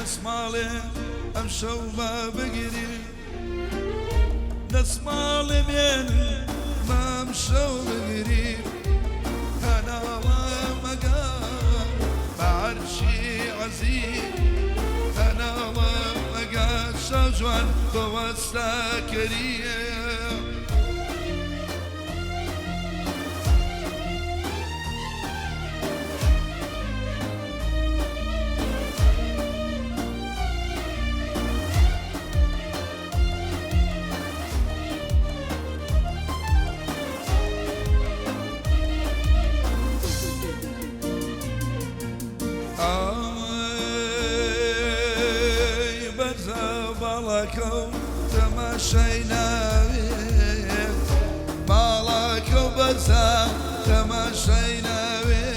دەسماڵێ ئەمشەو با بگری. دەسماڵێ بێنن با ئەمشەو بگری. هەناڵە مەگا بە عەرشی عەزیم. هەناڵە مەگا شاجوان بۆ وەستا کەریم. ئای بەرزە باڵاکەو تەماشای ناوێ باڵاکەو بەرزە تەماشای ناوێ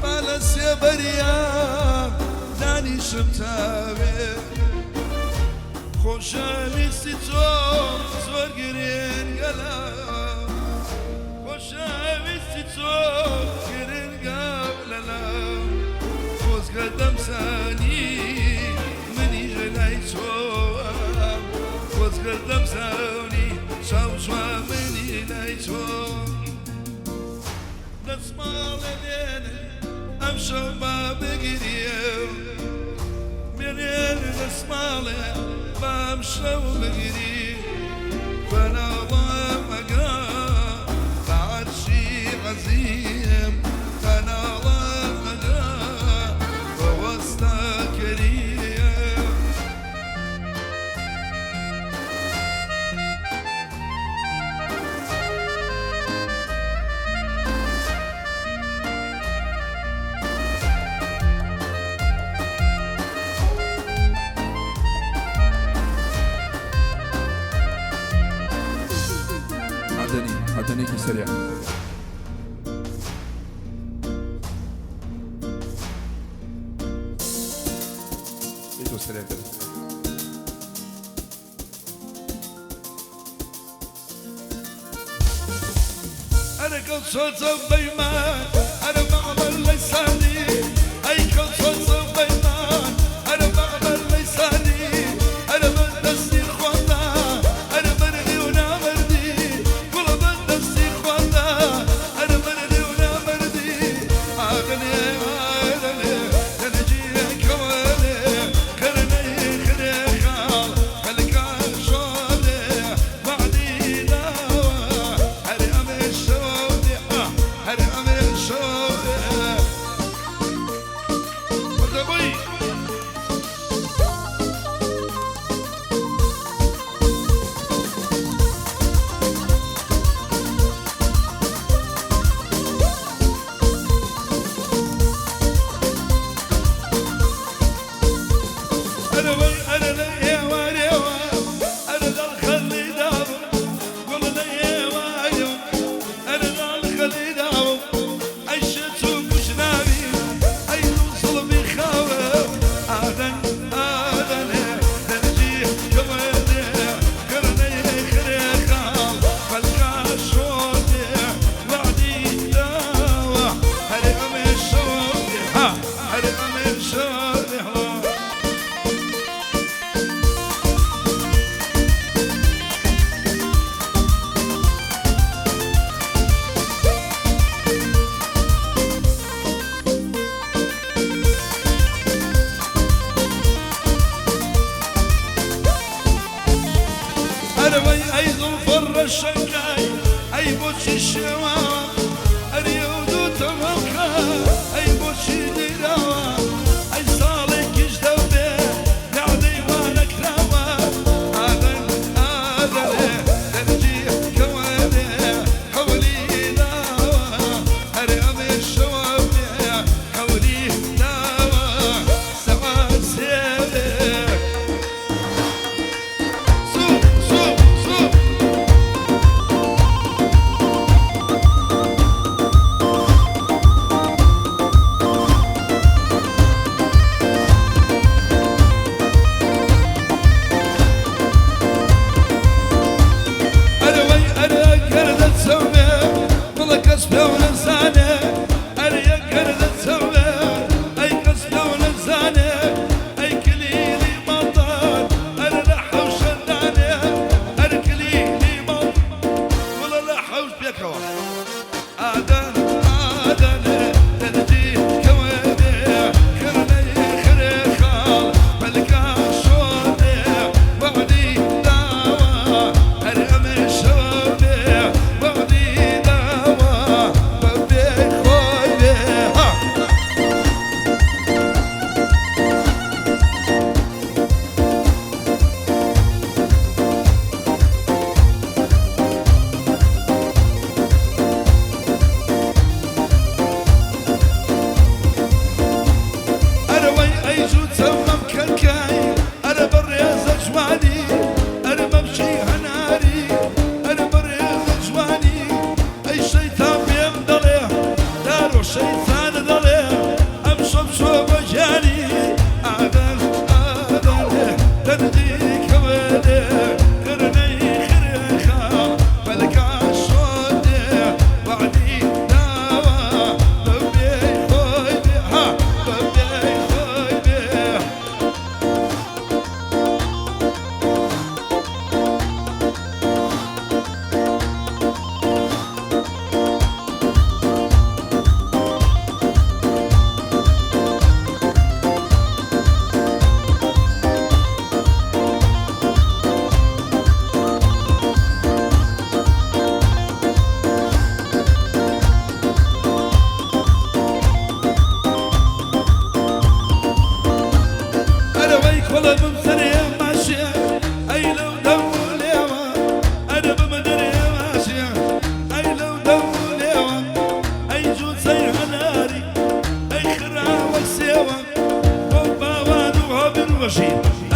با لە سێبەریا دانیشم تاوێ خۆشەویستی تۆ زۆر گرنگە لام خۆشەویستی تۆ گرنگە لەلام خۆزگە دەمزانی منیش لای تۆم خۆزگە دەمزانی چاو جوان منی لای تۆ دەسماڵێ بێنن ئەمشەو با بگریم بێنێن دەسماڵێ با ئەمشەو بگریم بەناڵم ئەگا بە عەرشی عەزیم بەناڵم ئەگا بە وەستا کەریم. عەدەنی عەدەنێکی سەریع. تۆ سەریع دەبێت. ئەرە کەوچۆ بەیمان ئەرە مەعبەر لەیسانی ئەی کەوچۆ بەیمان ئەرە مەعبەر لەیسانی ئەرە بە دەستی خۆدا ئەرە مەردی و نامەردی گوڵە بە دەستی خۆدا ئەرە مەردی و نامەردی ئادەنێ ئادەنێ دەنجیە کەوەنێ خرنەی خرێ خاڵ خەلکا شۆنێ وەعدی داوە هەر ئەمێ شەو بێ هەر ئەمێ شەو بێ. بژین.